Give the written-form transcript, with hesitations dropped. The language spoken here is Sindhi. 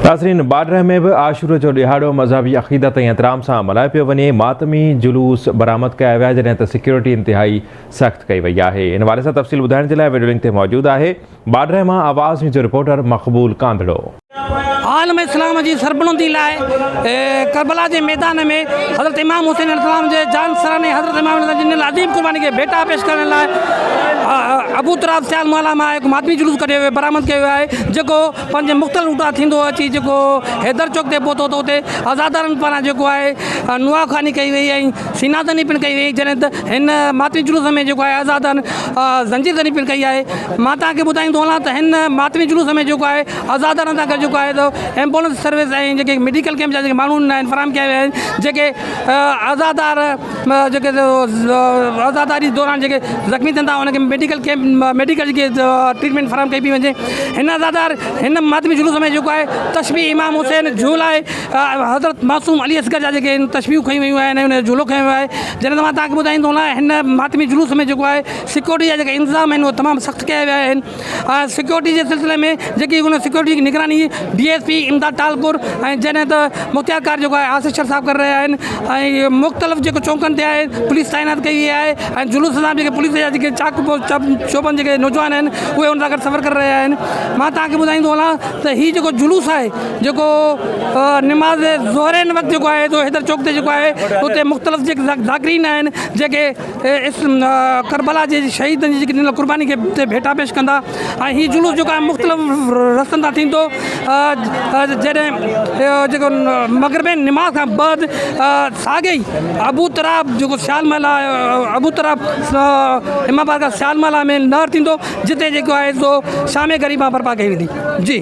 ناظرين باڊهه ۾ به عاشور جو ڏهاڙو مذهبي عقيدت ۽ احترام سان ملهايو پيو وڃي، ماتمي جلوس برآمد ڪيا ويا جڏهن ته سيڪيورٽي انتهائي سخت ڪئي وئي آهي. ان حوالي سان تفصيل ٻڌائڻ جي لاء ويڊيو لنڪ تي موجود آهي باڊهه مان آواز نيوز جو رپورٽر مقبول ڪانڌڙو. عالم اسلام جي سربلندي لاء ڪربلا جي ميدان ۾ حضرت امام حسين عليه السلام جي جان سراني حضرت امام عليه السلام جي عظيم قرباني کي ڀيٽا پيش ڪرڻ لاء ابو تراب سيال محلا مان هڪ ماتمي جلوس ڪڍيو ويو برآمد ڪيو ويو آهي جيڪو پنهنجي مختلف روٽان ٿيندو اچي جيڪو حيدر چوڪ تي پهتو ته اتي عزادارن پاران جيڪو آهي نوحه خواني ڪئي وئي ۽ سينا زني پڻ ڪئي وئي جڏهن ته هن ماتمي جلوس ۾ جيڪو آهي عزادارن زنجير زني پڻ ڪئي آهي مان توهان کي ٻڌائيندو هلان ته هن ماتمي جلوس ۾ جيڪو آهي عزادارن سان گڏ جيڪو آهي ته ايمبولنس سروس ۽ جيڪي ميڊيڪل ڪيمپ جا جيڪي ماڻهو آهن فراهم ڪيا ويا آهن جيڪي عزادار جيڪي عزاداري دوران جيڪي زخمي ٿين ٿا انهن کي ميڊيڪل ڪيمپ ميڊيڪل جيڪي ٽريٽمينٽ فراهم ڪئي پئي وڃي هن عزادار هن ماتمي جلوس ۾ جيڪو آهي تشبيهه امام حسين جهول آهي حضرت معصوم علي اصغر جا جيڪي تشبيهون کنيون ويون آهن ۽ ان جو جهولو کنيو ويو آهي جڏهن ته مان توهان کي ٻڌائيندو هلان هن ماتمي جلوس ۾ جيڪو آهي سيڪيورٽي جا جيڪي انتظام آهن اهي تمام سخت ڪيا ويا آهن سيڪيورٽي جي سلسلي ۾ جيڪي ان سيڪيورٽي جي نگراني D S P Imdad Talpur ۽ جڏهن ته مختيار ڪار جيڪو آهي آصف شر صاحب ڪري رهيا آهن ۽ مختلف جيڪو چونڪن تي آهي پوليس تعينات ڪئي وئي آهي ۽ جلوس سان جيڪي پوليس جا جيڪي چاڪ چوبند جيڪي نوجوان آهن اهي ان سان گڏ سفر ڪري رهيا آهن مان توهان کي ٻڌائيندو هلان ته هي جيڪو جلوس آهي جيڪو نماز ظهرين وقت جيڪو آهي حيدر چوڪ تي جيڪو آهي اتي مختلف جيڪي ذاڪرين آهن جيڪي ڪربلا جي شهيدن جي جيڪي ڏنل قرباني کي تي ڀيٽا پيش ڪندا ۽ هي جلوس جيڪو آهي مختلف رستن تان ٿيندو جڏهن جيڪو مغربين نماز کان بعد ساڳي ئي ابو تراب جيڪو سيال محلا ابو تراب امام بارگاهه سيال محلا ۾ نهر ٿيندو جتي جيڪو آهي سو شام غريبان برپا ڪئي ويندي جي.